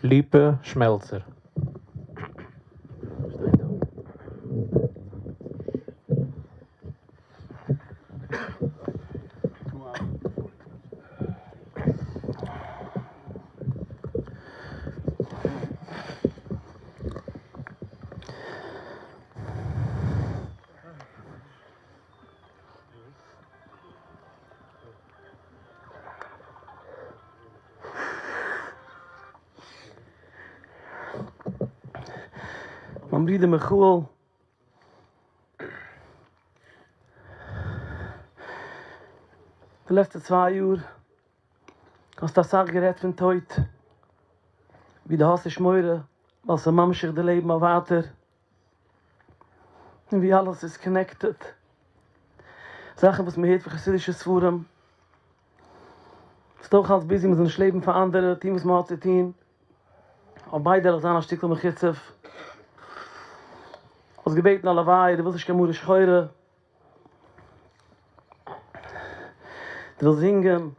ליפא שמעלצער. מיין ברודער מיכאל. די לעצטע צוויי יאר האסטו אסאך גערעדט פון טויט, ווי דו האסט נישט מורא ווייל ס'איז ממשיך די לעבן אויף ווייטער, און ווי אלעס איז connected, זאכן וואס מ'הערט פון חסידישע ספרים, ביסט אויך אלץ busy מ'זאל נישט לעבן פאר אנדערע, טון וואס מ'האט צו טון, אויף ביידע וועל איך זיין א שטיקל מחוצף. האסט געבעטן הלוואי, דו ווילסט נישט קיין מרה שחורה, דו ווילסט זינגען,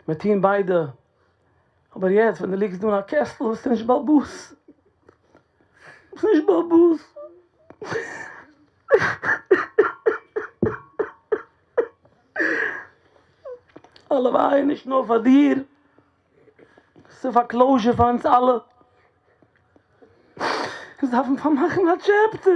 מיר טוען ביידע, אבער יעצט ווען דו ליגסט דא אין א קעסטל ביסטו נישט באלבאס, ביסט נישט באלבאס. הלוואי נישט נאר פאר דיר, ס'איז פאר closure פאר אונז אלע. אונז דארפן פארמאכן א chapter.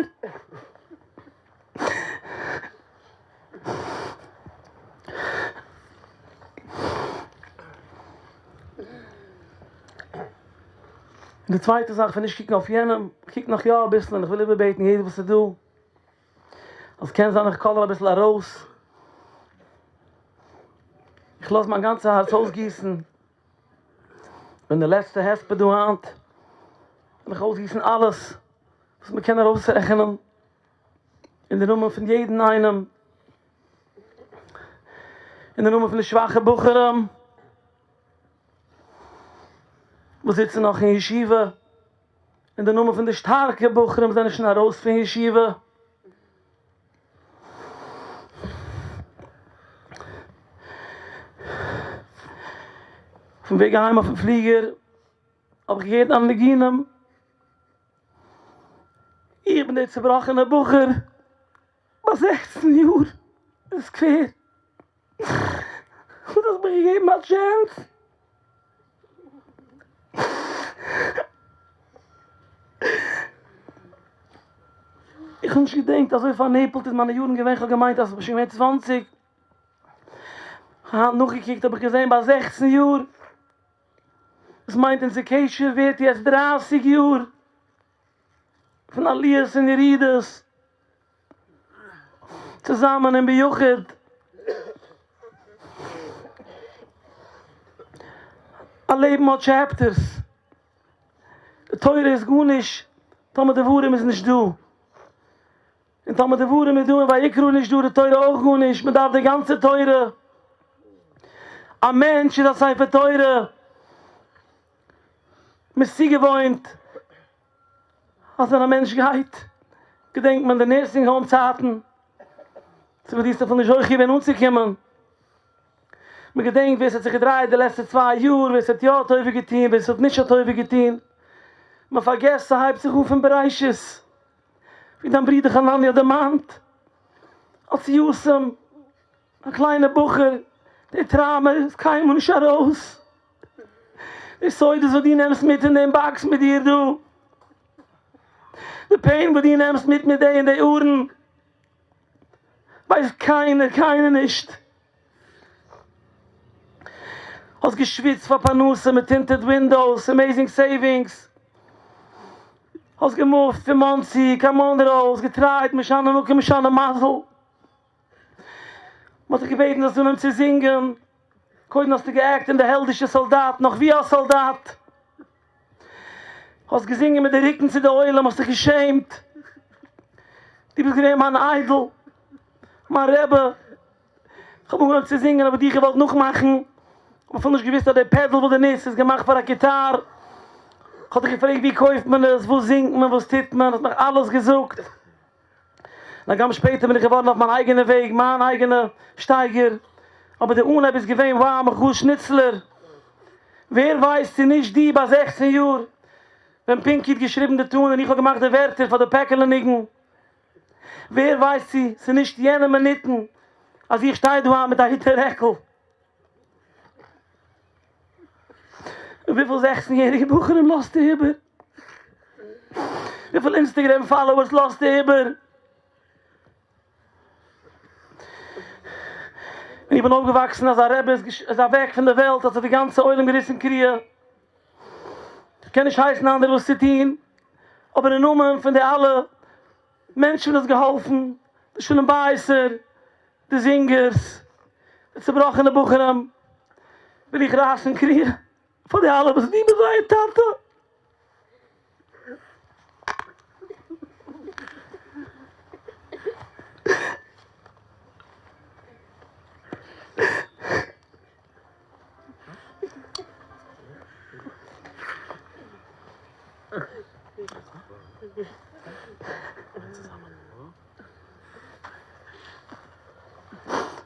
און די צווייטע זאך פון נישט קוקן אויף יענעם, איך קוק נאך יא אביסל און איך וויל איבערבעטן יעדער וואס איז דא, אז קען זיין איך קאלער אביסל ארויס, איך לאז מיין גאנצע הארץ אויסגיסן, כ'בין די לעצטע הספד דא היינט, וויל איך אויסגיסן אלעס וואס מ'קען ארויסרעכענען אין די נאמען פון יעדן איינעם, אין די נאמען פון די שוואכע בחורים וואס זיצן נאך אין ישיבה, אין די נאמען פון די שטארקע בחורים וואס זענען שוין ארויס פון ישיבה. אויפן וועג אהיים אויפן פליגער האב איך געהערט דיינע ניגונים, איך בין דער צובראכענער בחור ביי זעכצן יאר אין סקווער, דו האסט מיר געגעבן א chance. איך האב נישט געדענקט אזוי פארנעפלט איז מיינע יארן געווען, כ'האב געמיינט אז כ'בין שוין געווען צוואנציג, היינט נאכגעקוקט האב איך געזען ביי זעכצן יאר, דאס מיינט אונזער קשר ווערט יעצט דרייסיג יאר פון עליות און ירידות. צוזאמען און ביחוד. א לעבן האט chapters. די תורה איז גארנישט טאמער דברים איז נישט דא. און טאמער דברים איז דא און ויקרא איז נישט דא די תורה אויך גארנישט. מען דארף די גאנצע תורה. א מענטש איז א ספר תורה. מען איז צוגעוואוינט. אז ווען א מענטש גייט, געדענקט מען די nursing home צייטן, צו וואס דו האסט אפילו נישט זוכה געווען אנצוקומען. מען געדענקט ווער ס'האט זיך געדרייט די לעצטע צוויי יאר, ווער ס'האט יא א טובה געטון, ווער ס'האט נישט א טובה געטון. מען פארגעסט ס'הייבט זיך אן פון בראשית, ווי דיין ברודער חנני' האט דערמאנט, אלס יתום, א קליינער בחור, די טראומא איז קיינמאל נישט ארויס. די סודות וואס דו נעמסט מיט אין דעם box מיט דיר דא, די pain וואס דו נעמסט מיט מיט די אין די ארון, ווייסט קיינער קיינער נישט. האסט געשוויצט פאר פרנסה מיט tinted windows, amazing savings, האסט געמופט פון מאנסי קיין מאנרא, האסט געטרייט משנה מקום משנה מזל, מ'האט דיך געבעטן זאלסט אנהויבן צו זינגען, קודם האסטו געעקט אין די העלדישע סאלדאט, נאך ווי א סאלדאט, האסט געזינגען מיט די רוקן צו די עולם, האסט דיך געשעמט, דו ביסט געווען מיין idol, מיין רבי, איך האב אנגעהויבן צו זינגען האב איך דיך געוואלט נאכמאכן, האב אפילו נישט געוואוסט אז די pedal וואס דו נוצט איז געמאכט פאר א גיטאר, איך האב דיך געפרעגט ווי קויפט מען עס, וואס זינגט מען, וואס טוט מען, האסט מיך אלעס געזאגט. און הגם שפעטער בין איך געווארן אויף מיין אייגענע וועג, מיין אייגענע שטייגער, אבער די אנהייב איז געווען wow מיכאל שניצלער! ווער ווייסט צו נישט דו ביי זעכצן יאר ווען פינקי האט געשריבן די tune און איך האב געמאכט די ווערטער פאר די פעקעלע ניגון, ווער ווייסט צו ס'איז נישט יענע מינוטן אז איך שטיי דא היינט מיט א היתר רעקל. וויפיל זעכצן יעריגע בחורים לאזטו איבער? וויפיל Instagram followers לאזטו איבער? ווען איך בין אויפגעוואקסן אז א רבי איז אוועק פון די וועלט האט זיך די גאנצע עולם געריסן קריעה. איך קען נישט הייסן אנדערע וואס צו טון, אבער אין נאמען פון די אלע מענטשן וואס האסט געהאלפן, די שלום בית'ער, די זינגערס, די צובראכענע בחורים, וויל איך רייסן קריעה פאר די אלע וואס ליבן זייער טאטע.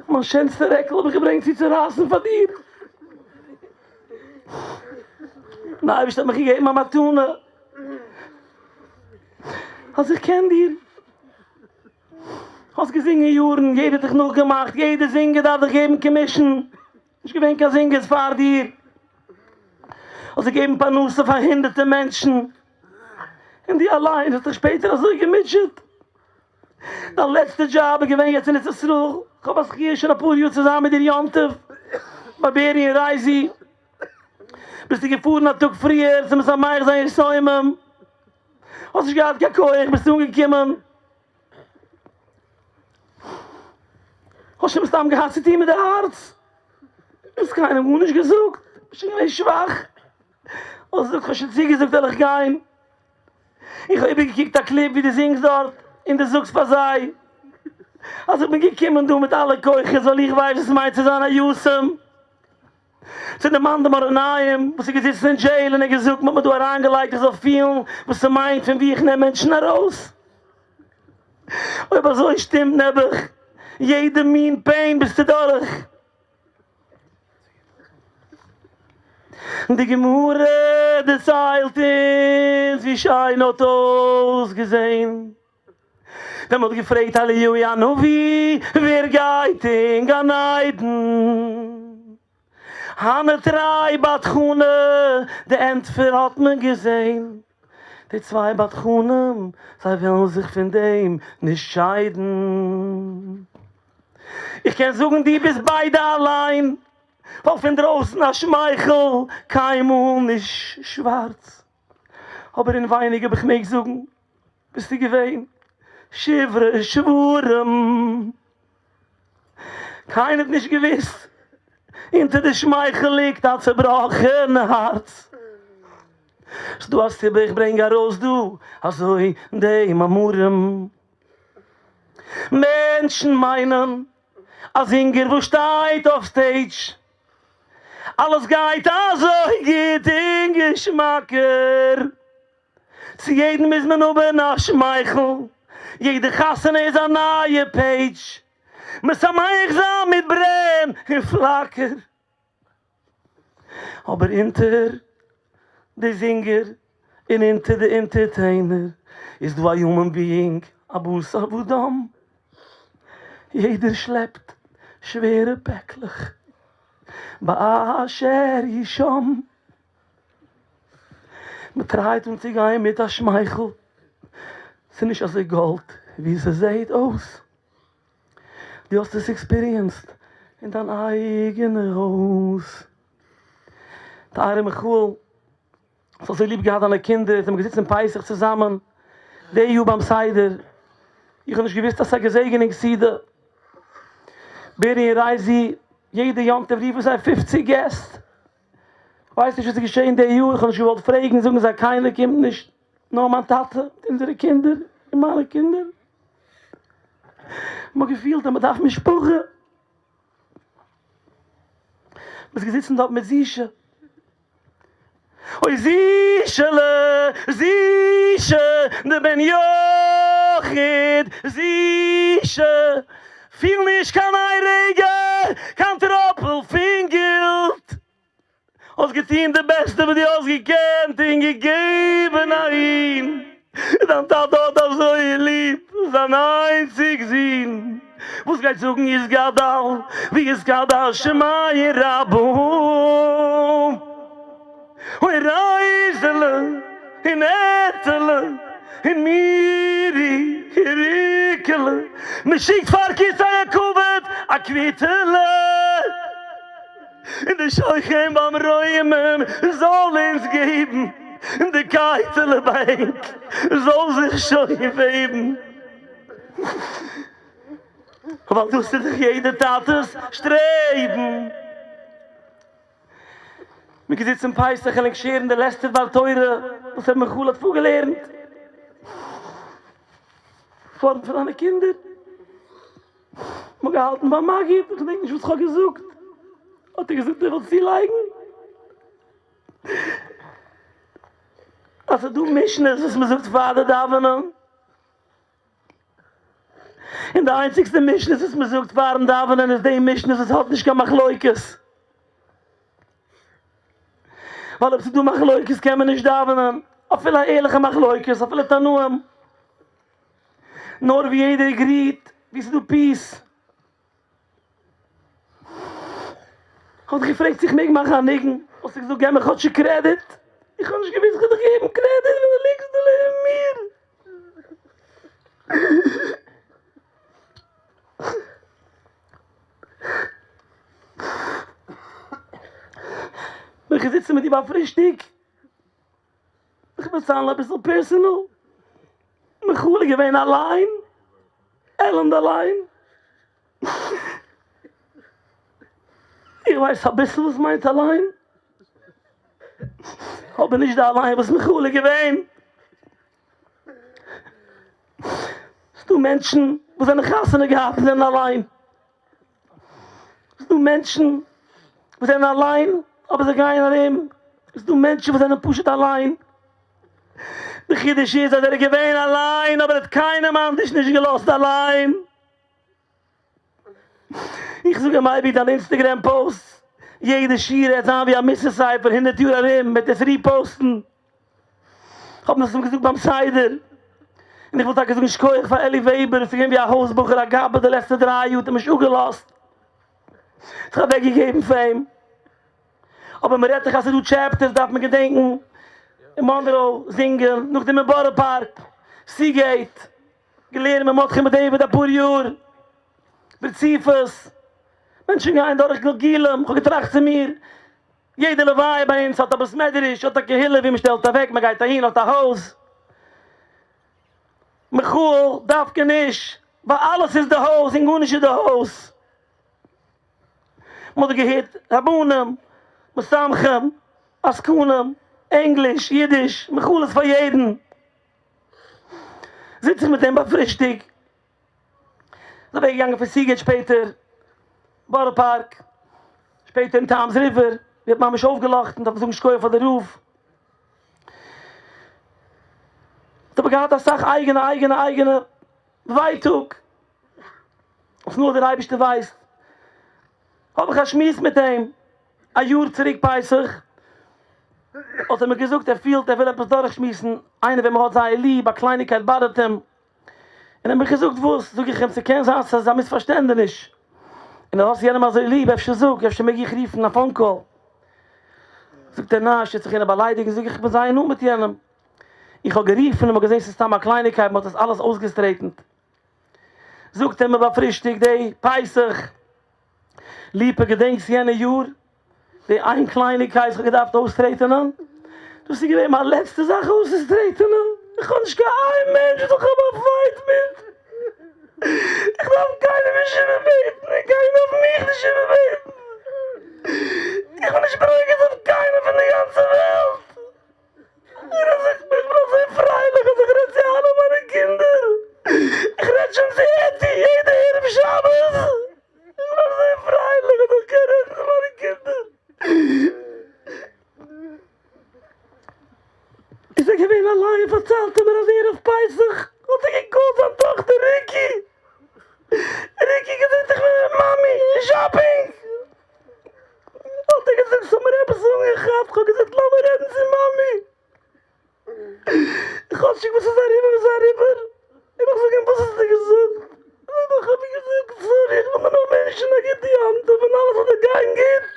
מיין שענסטע רעקל האב איך געברענגט צו צורייסן פאר דיר. דער אייבערשטער האט מיך געגעבן א מתנה אז איך קען דיר. האסט געזינגען יארן, יעדער האט דיך נאכגעמאכט, יעדער זינגער דארף דיך געבן commission, נישט געווען קיין זינגערס פאר דיר, האסט געגעבן פרנסה פאר הונדערטער מענטשן, און דו אליין האסט דיך שפעטער אזוי געמוטשעט. דיין לעצטע דזשאב איז געווען יעצט אין ארץ ישראל, כ'האב א זכי' שוין אפאר יאר צו זיין מיט דיר יום טוב ביי בערי און רייזי, ביסטו געפארן א טאג פריער צו משמח זיין יתומים, האסט נישט געהאט קיין כח, ביסט אנגעקומען, האסט שוין מסתם געהאט צו טון מיט די הארץ, האסט קיינעם גארנישט געזאגט, ביסט שוין געווען שוואך, האסט געזאגט כ'האב שוין צוגעזאגט וועל איך גיין. איך האב איבערגעקוקט א clip ווי דו זינגסט דארט און דו זאגסט פאר זיי אז איך בין געקומען דא מיט אלע כוחות ווייל איך ווייס וואס ס'מיינט צו זיין א יתום. צו די מאן דאמר עיניים וואס איז געזיצן אין jail און ער האט געזאגט מ'האט מיר דא אריינגעלייגט איך זאל פילן וואס ס'מיינט פון וואו איך נעם מענטשן ארויס. אויב אזוי שטימט נעבעך יעדע מין pain ביסטו דורך. די גמרא דערציילט אונז ווי שיין האט אויסגעזען ווען מ'האט געפרעגט אליהו הנביא ווער גייט אין גן עדן, הני תרי בדחני, די ענטפער האט מען געזען, די צוויי בדחנים זיי וועלן זיך פון דעם נישט שיידן. איך קען זאגן דו ביסט ביידע אליין, ווייל פון דרויסן א שמייכל קיינמאל נישט שווארץ, אבער אינווייניג אויב איך מעג זאגן ביסטו געווען שברי שברים, קיינער האט נישט געוואוסט אונטער די שמייכל ליגט א צובראכן הארץ, ס'דא א סיבה איך ברענג ארויס דא אזוי די מאמרים. מענטשן מיינען א זינגער וואס שטייט אויף stage אלעס גייט אזוי גוט און געשמאקער, צו יעדן מוז מען האבן א שמייכל, יעדע חתונה איז א נייע page, משמח זיין מיט ברען און פלאקער. אבער אונטער די זינגער און אונטער די entertainer איז דא א human being, א בשר ודם, יעדער שלעפט שווערע פעקלעך באשר הוא שם, מען טרייט אנצוגיין מיט א שמייכל, ס'איז נישט אזוי גאלד ווי ס'זעהט אויס. דו האסט עס experienced אין דיין אייגענע הויז. טייערע מיכאל, האסט אזוי ליב געהאט דיינע קינדער, זיי האבן געזיצן פסח צוזאמען די יאר ביים סדר, איך האב נישט געוואוסט אז ס'איז א געזעגענונג סעודה. בערי און רייזי, יעדע יום טוב רופן זיי פופציג געסט, כ'ווייס נישט וואס איז געשען די יאר, איך האב נישט געוואלט פרעגן, זאגן זיי קיינער קומט נישט, נאר מיין טאטע, אונזערע קינדער און מיינע קינדער. מ'האט געפילט אז מ'דארף משפחה. מ'איז געזיצן דארט מיט זישע. אוי זישעלע, זישע, די בן יחיד, זישע, פיל נישט קיין איין רגע קיין טראפל פון guilt. האסט געטון די בעסטע וואס דו האסט געקענט און געגעבן אהין. דיין טאטע האט אזוי ליב זיין איינציג זון, וואס גייט זאגן יתגדל ויתקדש שמיה רבא. אוי רייזעלע און עטעלע און מירי און ריקעלע, מען שיקט פאר כסא הכבוד א קוויטעלע, און די שוכן במרומים זאל אונז געבן, און די קייטעלע ביי ענק זאל זיך שוין וועבן, ווייל דאס איז דאך יעדע טאטע'ס שטרעבן. מ'איז געזיצן פסח און לעקטשערן די לעצטע דבר תורה וואס ר' מיכאל האט פארגעלערנט פארנט פון זיינע קינדער, מ'האט געהאלטן ביים מגיד, איך געדענק נישט וואס כ'האב געזאגט, האט ער געזאגט ער וויל צולייגן אז ס'איז דא משנה'ס וואס מ'זאגט פאר די דאווענען. און די איינציגסטע משניות וואס מען זאגט פארן דאווענען איז די משניות וואס האט נישט קיין מחלוקת. ווייל אויב ס'איז דא מחלוקת קען מען נישט דאווענען, אפילו א ערליכע מחלוקת, אפילו תנאים. נאר ווי יעדער agreed, ווי ס'איז דא peace. כ'האב דיך געפרעגט צו איך מעג מאכן א ניגון, האסטו געזאגט געב מיר כאטשיג credit, איך האב נישט געוואוסט כ'וועל דיך געבן credit ווען דו ליגסט דא לעבן מיר. בין איך געזיצן מיט דיר ביי פרישטאג, איך וויל זיין אביסל personal, מיכאל איז געווען אליין, עלנד אליין, איך ווייס אביסל וואס מיינט אליין, אבער נישט די אליין וואס מיכאל איז געווען. ס'דא מענטשן וואס זענען חתונה געהאט און זענען אליין. ס'דא מענטשן וואס זענען אליין אבער זיי גייען ארום, ס'דא מענטשן וואס זענען פשוט אליין, די חידוש איז אז ער איז געווען אליין אבער ער האט קיינעם אנדערש נישט געלאזט אליין. איך זאג אים אייביג דיין Instagram post, יעדע שורה וועט זיין ווי א מוסר ספר הונדערט יאר ארום מ'וועט עס repost ן. כ'האב עס אים געזאגט ביים סדר, און איך וויל טאקע זאגן שכוח פאר אלי וועבער, עס איז געווען ווי א הויז בחור א גבאי די לעצטע דריי יאר האט ער מיך נישט אפגעלאזט, זיך אוועק געגעבן פאר אים, אבער מען רעדט דאך אז ס'איז דא chapters דארף מען געדענקן, אין מאנראו זינגען, נאכדעם אין בארא פארק, סיגעיט, געלערנט מיט מרדכי מיט דוד אפאר יאר, ברציפות, מענטשן גייען דורך גלגולים, כ'האב געטראכט צו מיר, יעדע לוויה ביי אונז האט א בית מדרש, האט א קהילה ווי מ'שטעלט אוועק, מ'גייט אהין, האט א הויז. מיכאל, דווקא נישט, ווייל אלעס איז די הויז און גארנישט איז די הויז. מ'האט דא געהערט רבנים, משמחים, עסקנים, ענגליש, אידיש, מיכאל איז פאר יעדן. זיץ איך מיט אים ביי פרישטאג. איז אוועק געגאנגען פון סיגעט שפעטער בארא פארק, שפעטער אין טאמס ריווער, ווי האט ממש אויפגעלאכטן, דארף מען זאגן שכוח פאר די רב. האט אבער געהאט אסאך אייגענע אייגענע אייגענע ווייטאג, וואס נאר דער אייבערשטער ווייסט. האב איך א שמועס מיט אים א יאר צוריק פסח, האט ער מיר געזאגט ער פילט ער וויל עפעס דורכשמועסן, איינער וועם ער האט זייער ליב, א קלייניגקייט באדערט אים, און ער האט מיך געזאגט וואס? זאג איך אים ס'קען זיין ס'איז א מיספארשטענדעניש, און דו האסט יענעם אזוי ליב אפשר זאג, אפשר מעג איך רופן א phone call? זאגט ער ניין, אפשר וועט זיך יענער באליידיגן, זאג איך איך בין זייער נאנט מיט יענעם, איך האב גערופן און מ'האט געזען ס'איז סתם א קלייניגקייט, מ'האט עס אלעס אויסגעסטרעיטנט. זאגט ער מיר ביי פרישטאג די פסח, ליפא געדענקסט יענע יאר די איין קלייניקייט וואס כ'האב געדארפט אויסטרעטענען? דאס איז געווען מיין לעצטע זאך אויסצוסטרעטענען, איך האב נישט קיין איין מענטש וואס איך האב א fight מיט, איך דארף קיינעם נישט איבערבעטן און קיינער דארף מיך נישט איבערבעטן, איך בין נישט ברוגז אויף קיינעם פון די גאנצע וועלט. איך בין אזוי פרייליך אז איך רעד צו אלע מיינע קינדער, איך רעד שוין צו עטי יעדע ערב שבת, איך בין אזוי פרייליך אז איך קען רעדן צו מיינע קינדער. איז ער געווען אליין פארציילט ער מיר אז ערב פסח האט ער געקאלט זיין טאכטער ריקי, ריקי געזעצט זיך מיט מאמי shopping. האט ער געזאגט ס'האט מיר עפעס אנגעכאפט, כ'האב געזאגט לאמיר רעדן צו מאמי, כאטשיג וואס איז אריבער איז אריבער, און איך זאג אים וואס האסטו געזאגט, זאגט ער כ'האב איר געזאגט sorry איך וויל דיר נאר ווינטשן א גוטע יום טוב און אלעס זאל דיר גיין גוט.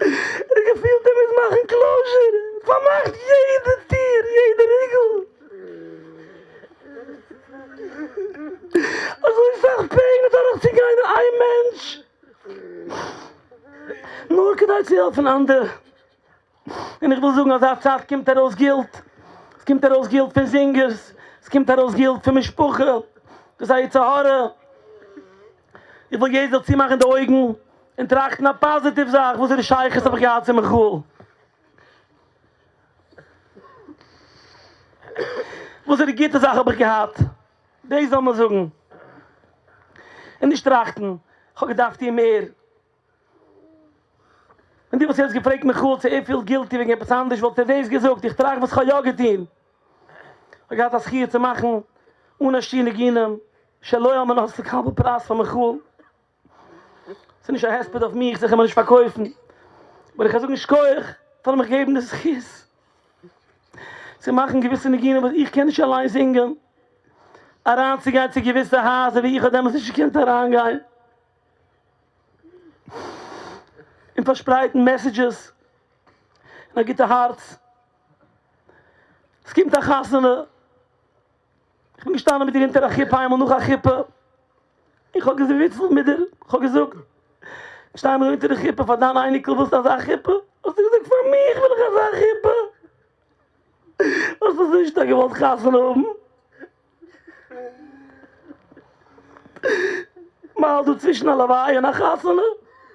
ער האט געפילט ער מוז מאכן closure, פארמאכט יעדע טיר, יעדע ריגל. אזוי סאך pain אדורכצוגיין איין מענטש נאר כדי צו העלפן אנדערע. און איך וויל זאגן אזא צייט קומט ארויס guilt, עס קומט ארויס guilt פון זינגערס, עס קומט ארויס guilt פון משפחה, דאס איז א יצר הרע. איך וויל יעדער זאל צומאכן די אויגן און טראכטן א positive זאך, וואסערע שייכות האב איך געהאט צו מיכאל? וואסערע גוטע זאך האב איך געהאט? דאס זאל מען זאגן, און נישט טראכטן איך האב געדארפט טון מער. ווען דו וואלסט יעצט געפרעגט מיכאל צו ער פילט guilty וועגן עפעס אנדערש וואלט ער דאס געזאגט, איך טראכט וואס איך האב יא געטון. איך האב געהאט א זכי' צו מאכן אן א שיעור ניגונים שלא על מנת לקבל פרס פאר מיכאל. ס'איז נישט א הספד אויף מיך, זיך אים נישט פארקויפן. אבער איך קען זאגן שכוח פארן מיך געבן די זכות צו מאכן געוויסע ניגונים וואס איך קען נישט אליין זינגען, אריינצוגיין צו געוויסע הייזער וואו איך האב דעמאלטס נישט געקענט אריינגיין. און פארשפרייטן messages און א גוטע הארץ. עס קומט א חתונה, איך בין געשטאנען מיט דיר אונטער א חופה איינמאל נאך א חופה, איך האב געוויצלט מיט דיר, איך האב געזאגט, שטיי מיר אונטער די חופה פאר דיין אייניקל ווילסטו אזא חופה? האסטו געזאגט פאר מיך וויל איך אזא חופה! האסט אזוי שטארק געוואלט חתונה האבן? מ'האלט דא צווישן א לוויה און א חתונה,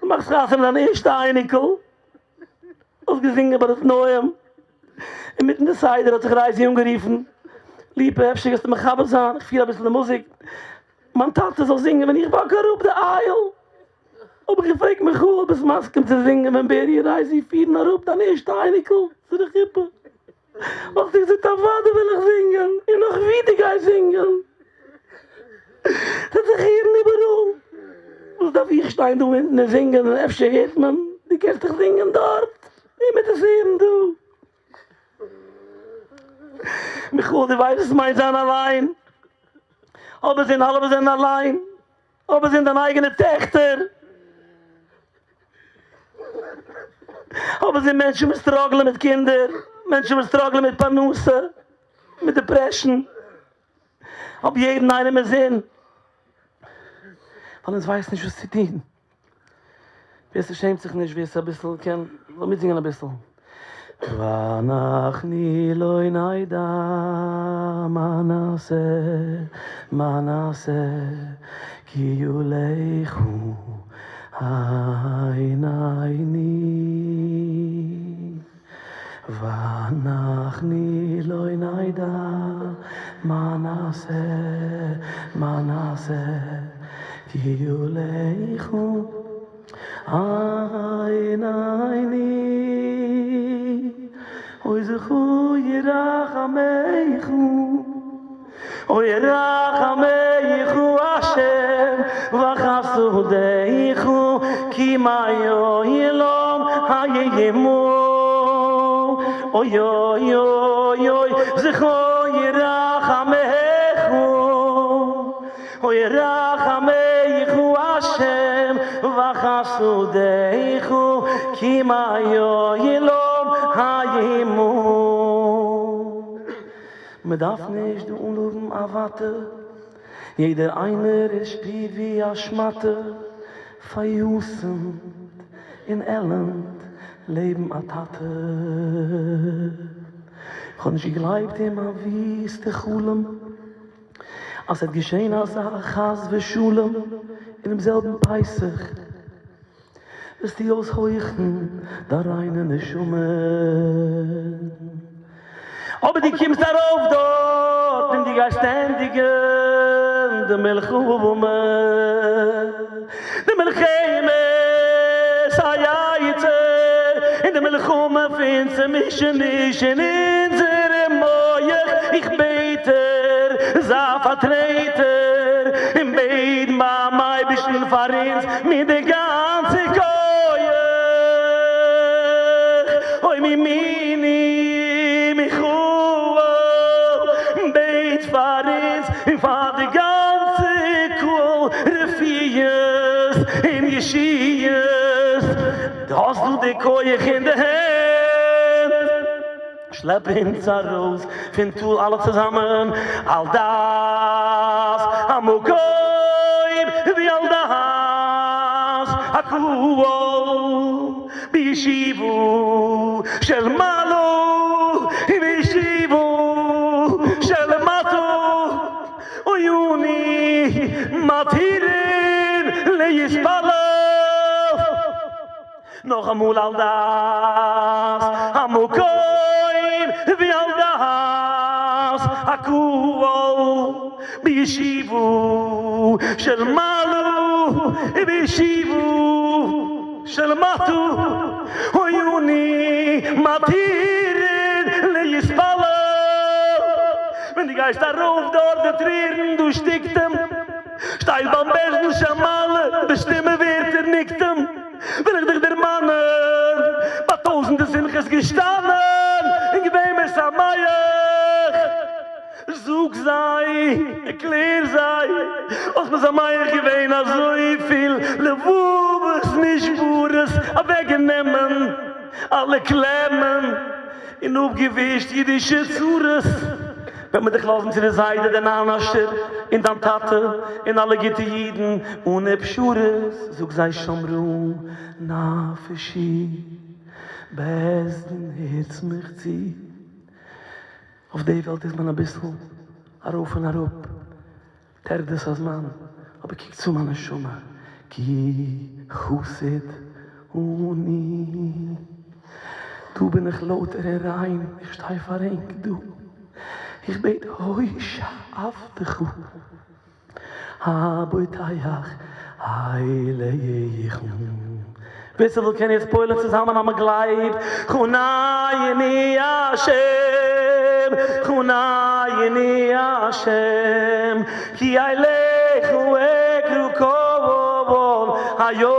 דו מאכסט חתונה דיין ערשטע אייניקל, האסט געזינגען ביי די תנאים, אינמיטן די סדר האט זיך רייזי אנגערופן, ליפא אפשר גייסטו מכבד זיין, איך פיר אביסל די מוזיק, מיין טאטע זאל זינגען ווען איך walk אראפ די aisle, האב איך געפרעגט מיכאל ביסט מסכים צו זינגען ווען בערי און רייזי פירן אראפ דיין ערשטע אייניקל צו די חופה? האסטו געזאגט אוודאי וויל איך זינגען, און נאך ווי דו גייסט זינגען, ס'וועט זיך הערן איבעראל, וואס דארף איך שטיין דא אונטן און זינגען און אפשר הערט מען, דו קענסט דאך זינגען דארט, און מ'וועט עס הערן דא. מיכאל דו ווייסט וואס מיינט זיין אליין? אבער זענען אלע וואס זענען אליין, אבער זענען דיינע אייגענע טעכטער, אבער זענען מענטשן וואס struggle ען מיט קינדער, מענטשן וואס struggle ען מיט פרנסה, מיט depression, האב יעדן איינעם אינזין, ווייל אונז ווייסן נישט וואס צו טון. ווער ס'שעמט זיך נישט, ווער ס'אביסל קען, זאל מיטזינגען אביסל. ואנחנו לא נדע מה נעשה, מה נעשה, כי ילכו עינינו. ואנחנו לא נדע מה נעשה, מה נעשה, כי ילכו עינינו, אוי זכור ירחמך, אוי רחמיך השם וחסדיך כי מעולם הימו אוי אוי אוי אוי זכור רחמיך אוי רחמיך השם וחסדיך כי מעולם הימו מען דארף נישט דא אנלאדן א וואטע, יעדער איינער איז שפירט ווי א שמאטע, פאר'יתומ'ט אין עלנד לעבן א טאטע. כ'האב נישט געגלייבט אין מיין וויסטע חלום אז ס'וועט געשען אזא חס ושלום אינעם זעלבן פסח. וועסטו אויסהויכן דיין ריינע נשמה. אבער דו קומסט ארויף דארט און דו גייסט ענדיגן די מלחמה, די מלחמת היצר, און די מלחמה פון צעמישעניש אין אונזערע מח, איך בעט דיר, זיי פארטרעטער און בעט ביים אייבערשטן פאר אונז מיט די גאנצע כח. כח אין די הענט, שלעפ אונז ארויס פון טאל אלע צוזאמען, על דעת המקום ועל דעת הקהל, בישיבה של מעלה ובישיבה של מטה, אנו מתירין להתפלל. נאכאמאל על דעת המקום ועל דעת הקהל בישיבה של מעלה ובישיבה של מטה אנו מתירין להתפלל ווען דו גייסט ארויף דארט די טרערן דא שטיקט אים שטייט ביים בית דין של מעלה די שטימע ווערט נקטם. וויל איך דיך דערמאנען, ביי טויזענטע שמחות געשטאנען און געווען משמח, זאג זיי, ערקלער זיי, האסט משמח געווען אזויפיל לבבות נשברות, אוועקגענומען אלע קלעמען און אפגעווישט אידישע צרות. וועט מען דיך לאזן צו די זיידע דער נאנאשער און דיין טאטע און אלע גוטע אידן אנע פשרות, זאג זיי שמרה נפשי בית דין הערטס מיך צו, אויף די וועלט איז מען אביסל ארויף און אראפ, טרדות הזמן, אבער קוק צו מיין נשמה, כי חסיד אני, דא בין איך לויטער און ריין, איך שטיי פאר ענק דא, איך בעט הושע עבדך הבוטח אליך. ווער ס'וויל קען יעצט פועל'ן צוזאמען אז מ'גלייבט, חנני השם, חנני השם, כי אליך אקרא כל היום,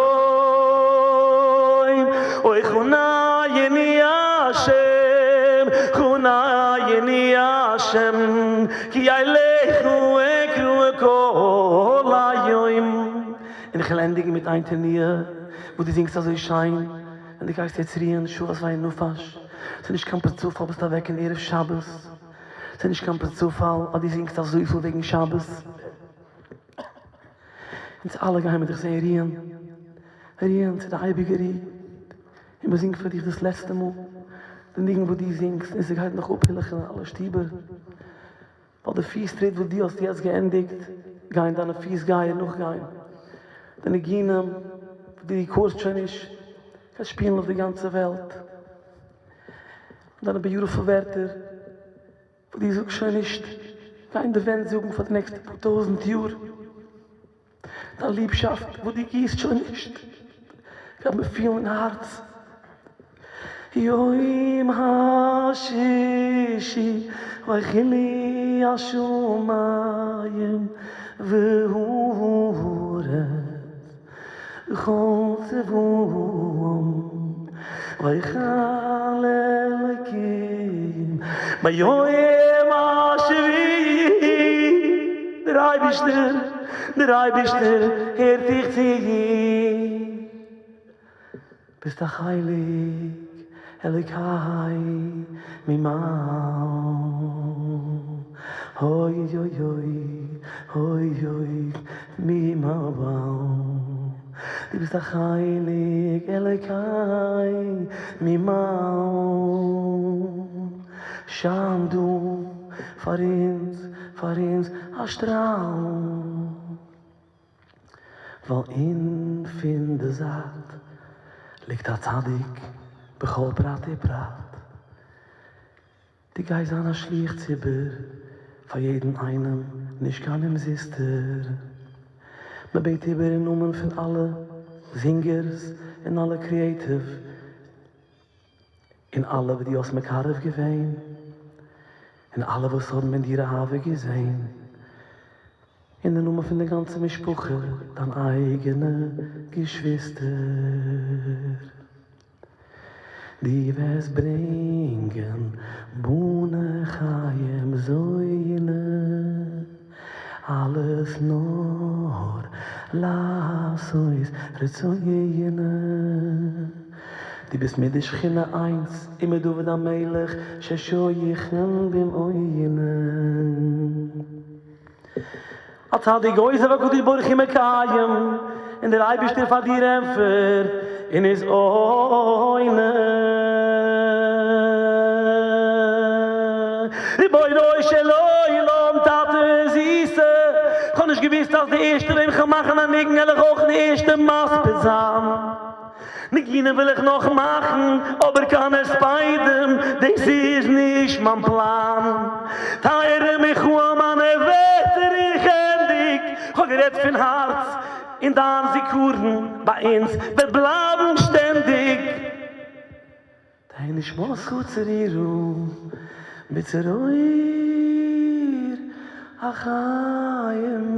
אוי חנני השם, חנני השם, כי אליך אקרא כל היום. און איך וועל ענדיגן מיט איין תנועה וואס דו זינגסט אזוי שיין, ווען דו גייסט יעצט רוען שעות וינפש, ס'איז נישט קיין צופאל ביסט אוועק אין ערב שבת, ס'איז נישט קיין צופאל אז דו זינגסט אזויפיל וועגן שבת, אונז אלע גייען מיר דיך זען רוען, רוען צו די אייביגע רו, און מען זינגט פאר דיך דאס לעצטע מאל די ניגון וואס דו זינגסט און ס'גייט נאך אפהילכן אין אלע שטיבער. ווייל די פיס טריט וואס דו האסט יעצט געענדיגט, גייען דיינע פיס גייער נאכגיין. די ניגונים וואס דו רעקארדסט שוין נישט, גייט שפילן אויף די גאנצע וועלט. דיינע beautiful ווערטער וואס דו זאגסט שוין נישט, גייען די ווענט זאגן פאר די נעקסטע פאר טויזנט יאר. דיין ליבשאפט וואס דו גיסט שוין נישט, גייט מען פילן אין הארץ. יום השישי ויכולו השמים והארץ וכל צבאם ויכל אלקים ביום השביעי, דער אייבערשטער, דער אייבערשטער הערט דיך צו, ביסט א חלק אלוקי ממעל, אוי אוי אוי אוי אוי ממעל. דו ביסט א חלק אלוקי ממעל, שיין דא פאר אונז, פאר אונז א שטראל, ווייל אין פון די זייט ליגט א צדיק בכל פרט ופרט. דו גייסט זיין א שליח ציבור פאר יעדן איינעם, נישט קיין אומזיסטער. מען בעט איבער אין נאמען פון אלע זינגערס און אלע creative און אלע וואס דו האסט מקרב געווען און אלע וואס האבן אין דיר אהבה געזען, אין די נאמען פון די גאנצע משפחה, דיין אייגענע געשוויסטער. דו וועסט ברענגען בני חיים זונה, אלעס נאר לעשות רצונו. דו ביסט מיט די שכינה איינס און מיט דוד המלך ששוכן במעونه. הצדיק גוזר והקדוש ברוך הוא מקיים, און דער אייבערשטער פאר דיר ענטפערט און איז עונה. רבונו של עולם טאטע זיסע, כ'האב נישט געוואוסט אז די ערשטע וועם כ'וועל מאכן א ניגון וועל איך אויך די ערשטע מספיד זיין. ניגונים וויל איך נאך מאכן, אבער קיין הספדים, דאס איז נישט מיין פלאן. טייערע מיכאל מיינע ווערטער איך ענדיג, כ'האב גערעדט פון הארץ, און דיין זיכרון ביי אונז וועט בלייבן שטענדיג. תהא נשמתך צרורה בצרור החיים.